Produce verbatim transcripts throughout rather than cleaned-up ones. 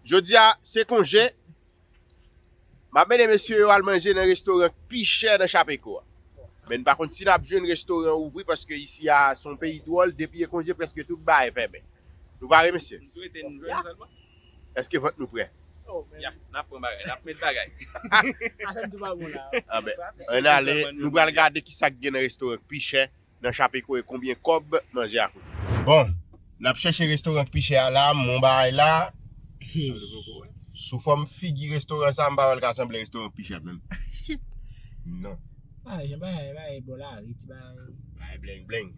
Jodi a, se konje. M ap mennen mesye yo al manje nan restoran k pi chè nan Chapeko a. Men n pa konn si n ap jwenn restoran ouvri paske isi a se yon peyi dwòl, depi e konje prèske tout bagay fèmen. Nou pare, mesye? M swete n jwenn sèlman. Èske vant nou prè? Oh, men. Ya, n ap pran bagay, n ap met bagay. Afè m tou pa bon la. Anben, ann ale, nou pral gade kisa k gen nan restoran k pi chè nan Chapeko e konbyen kòb manje a koute. Bon, n ap chèche restoran k pi chè a la, m wè yon bagay la. Sou fòm figi restoran sa, m pa wè l ka sanble restoran k pi chè menm. Non. Ah, jan bagay, bagay bò lari, ti bagay. Bagay bleng bleng.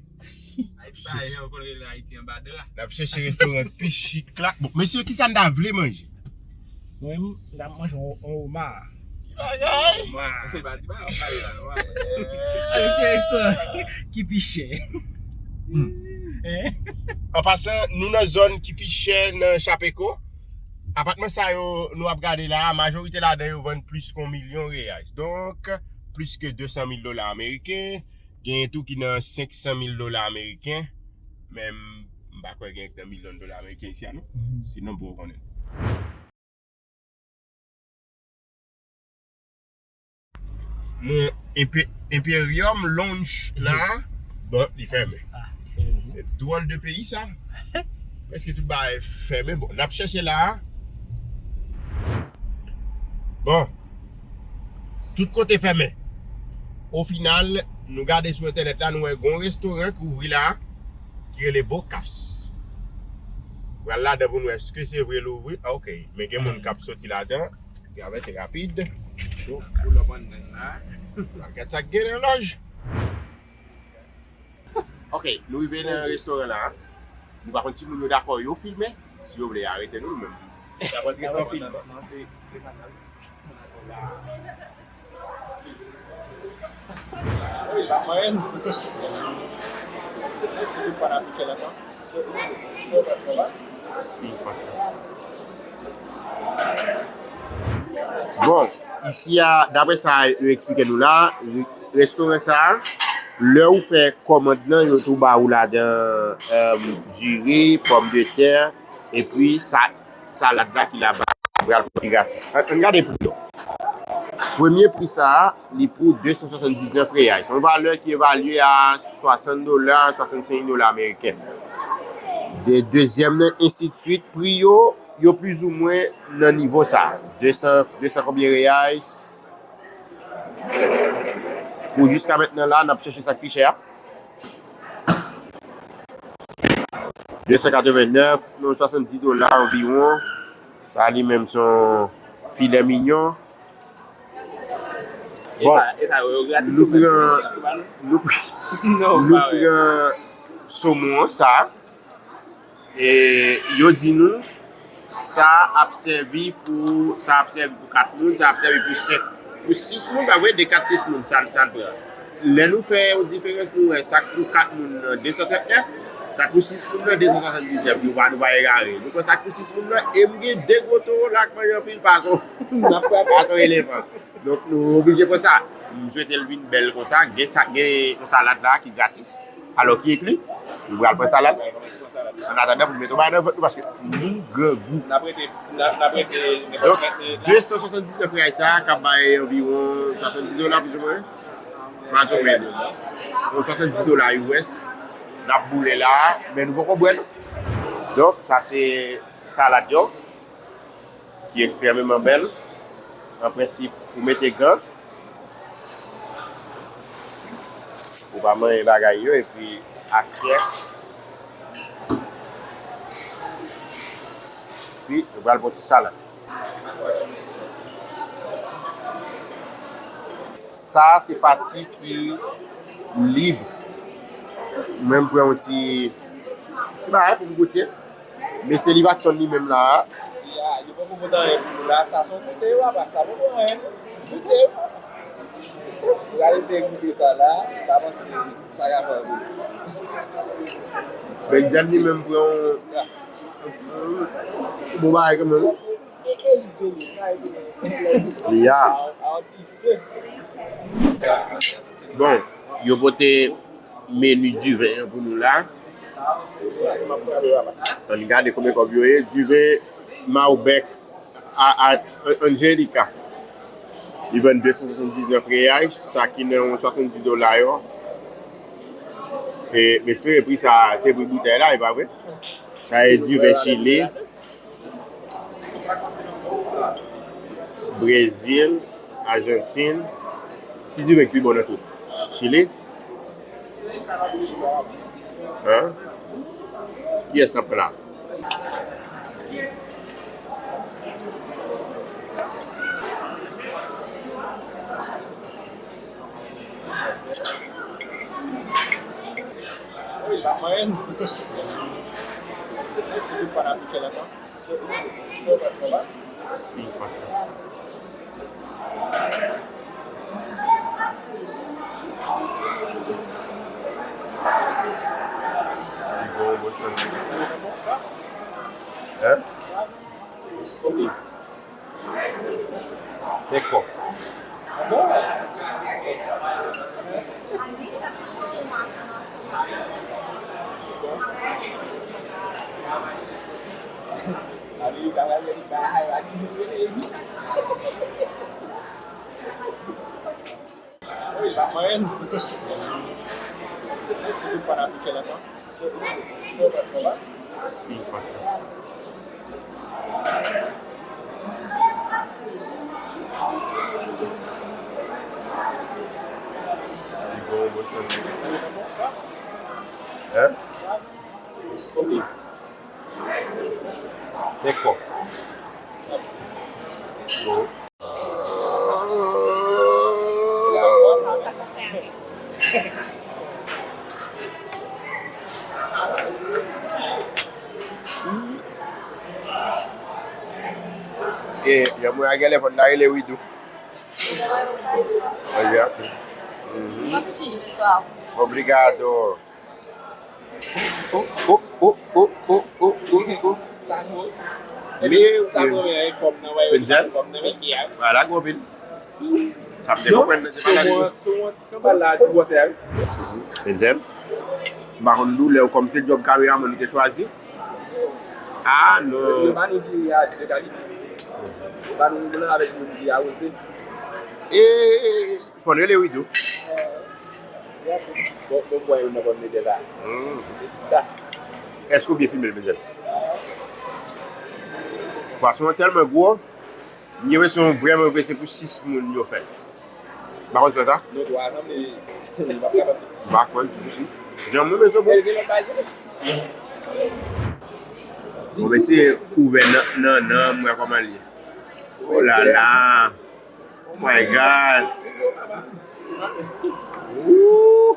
Ay, ti bagay, jan yo konn rele Ayiti anba dra. N ap chèche restoran k pi chik la. Bon, mesye, kisa n ta vle manje? Mwen menm, m ta manje yon, yon oma. Ki bagay? Oma. Se pa, se pa yon bagay la, oma. Se, se restoran ki pi chè. Hmm. Hein? An pasan, nou nan zòn ki pi chè nan Chapeko. Apatman sa yo nou ap gade la, majorite ladan yo vann plis ke yon milyon reyal. Donk, plis ke de san mil dola ameriken. Genyen tou ki nan senk san mil dola ameriken. Men m pa kwè gen nan milyon dola ameriken isi a, non. Mhm. Sinon, pou w konnen. Mon Impe-, Imperium Lounge la, bon, li fèmen. Ah, li fèmen. Dwòl de peyi sa. Prèske tout bagay fèmen. Bon, n ap chèche la. Bon, tout kote fèmen. O final, nou gade sou entènèt la, nou wè gon restoran ki ouvri la, ki rele Bocas. Pral ladan pou n wè èske se vre l ouvri. Ah, ok. Men gen moun k ap soti ladan. Travèse rapid. Donk, pou lòp anndan la. Gad sa k gen nan lòj. Ok, nou rive nan restoran la. Nou pa konn si moun yo dakò yo filme. Si yo vle, arete nou, nou menm. N ap antre nan fim. Non, se, se pa nan. Wi, pa mwen. Se tout pa nan pike la, non. Se, se, se, Bon, isi a, daprè sa yo eksplike nou la, restoran sa a, lè ou fè kòmand lan, yo tou ba ou ladan, euh, diri, pòmdetè, epi sa, salad la ki laba, pral pran ki gratis. Ann, ann gade pri yo. Premye pri sa a, li pou de san swasanndiznèf reyal. Se yon valè ki evalye a swasant dola, swasannsenk dola ameriken. De, dezyèm nan, ensidswit. Pri yo, yo plizoumwen nan nivo sa. De san, de san konbyen reyal? Pou jiska mentnan la, n ap chèche sa k pi chè a. De san katrevennnèf, non, swasanndis dola anviwon. Sa li menm se yon filè minyon. Bon, nou pran, nou pran somon an, sa. E yo di nou, sa ap sèvi pou, sa ap sèvi pou kat moun, sa ap sèvi pou senk, pou sis moun, pa vre, de kat sis moun, sa, sa l pran. Lè nou fè yon diferans, nou wè sa k pou kat moun nan de san trantnèf, sa k pou sis moun nan de san swasanndiznèf, nou pa, nou pa egare. Nou pran sa k pou sis moun nan, e m gen de gwo towo la k manje anpil pa son, pa son elevan. Donk, nou oblije pran sa. M swete l vin bèl konsa. Gen sa, gen yon salad la ki gratis. Alò, ki enkli? Nou pral pran salad. An atandan, pou nou mete yon bagay nan vant nou, paske nou grangou. N ap rete, n ap, n ap rete. Donk, de san swasanndiznèf riyal sa a, k ap bay anviwon swasanndiz dola, plizoumwen. Plizoumwen. Yon swasanndiz dola U S. N ap boule la, men nou poko bwè, non. Donk, sa se salad yo, ki ekstrèmeman bèl. An prensip, ou mete gan, ou pa manyen bagay yo, epi asyèt, epi nou pral pran ti salad. Sa se pati ki lib. Mwen, m pran yon ti, ti bagay pou m goute. Mesye Livakson li menm la. Ya, yo poko pote anyen pou nou la. Sa se yon goute yo, papa. Sa poko anyen, non. Goute yo, papa. Ou ka eseye goute sa la, ou ka panse sa ka fè w byen. Benjam li menm pran yon, ya, bon bagay kanmenm. E, e li vini, pa etone. Ya. A, a yon ti se. Bon, yo pote meni diven an pou nou la. Ann gade konbyen kòb yo ye. Diven, Malbec a, a, Angelica. Li vann de san swasanndiznèf reais, sa ki nan swasanndiz dola yo. E, m espere pri sa, se pri boutèy la, e pa vre? Sa e diven Chili, Brezil, Ajantin. Ki diven ki pi bon nan tout? Chili? Hein? Kiyès n ap pran la? Wi, la mwen. Se tout pa nan pichè la, non? Se, se, se, se, se, Li bon, bon santi. Hein? Santi. Se kò. Wi, la mwen. Se tout pa nan pichè la, non? Se, se, se, se, Li bon, bon santi. Hein? Santi. Se kò. Bon. E, yon mwen a genlè fò n ta rele Widou. Manje a tou. Mhm. Obrigado. Oh, oh, oh, oh, oh, oh, oh, oh. Sa nou. Li, sa nou, men, fòm nan, wè, Denzel? Fòm nan, men, ki a. Voilà, gwo pil. Sa m te konprann nan, se pa la. Sou mwen, sou mwen, kanpal la, ti bwòsè a, wi. Denzel, m pa konn doulè w kòm se djòb kameramann ou te chwazi. Ah, non. Yo ba nou diri a de kalite. Yo ba nou blan avèk nou diri a woze. E, fò n rele Widou. Bon, bon, bon, yon bon nèg la. Hmm. Da. Èske w byen filme l, Denzel? Pwason an tèlman gwo, m gen enpresyon vrèman vre se pou sis moun yo fè l. M pa konn si w wè sa? Non, twa ansanm, li, li p ap kapab. M pa konn ditou si. Jan mwen, men se bon. El gen lòt bagay, se bon. Bon, mesye, ouvè nan, nan, nan, m wè kòman l ye. Oh la la. Oh my God. Ooh.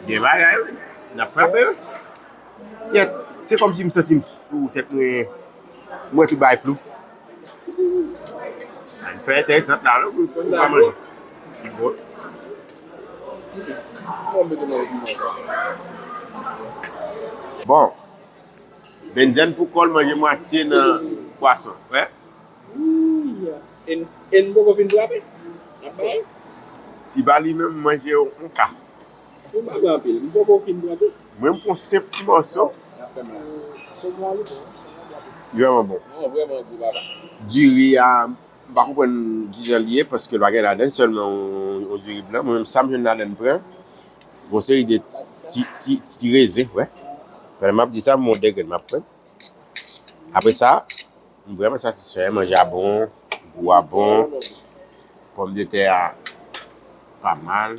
Gen bagay, wi. N ap frape, wi. Yèt, se kòmsi m santi m sou tèt mwen. Mwen tout bagay flou. Ann fè entèresan la, non, pou, pou pa manje. Bon. Bon. Benzen pou kò l manje mwatye nan pwason. Wè. Wi. E n, e n poko fin trape. N ap bay. Ti ba li menm manje yon ka. Ou pa gen anpil. M poko fin trape. Mwen, m pran senp ti mòso. N ap fè mal. Somon an, li bon. Li vrèman bon. Non, vrèman gou, papa. Diri a, m pa konprann kijan li ye, paske l pa gen ladann, sèlman yon, yon diri blan. Mwen menm, sa m jwenn ladann pran. Gon seri de ti, ti, ti, ti rezen, wè. Pandan m ap di sa, m gon de grenn m ap pran. Apre sa, m vrèman satisfè. Manje a bon, gou a bon, pòmdetè a pa mal.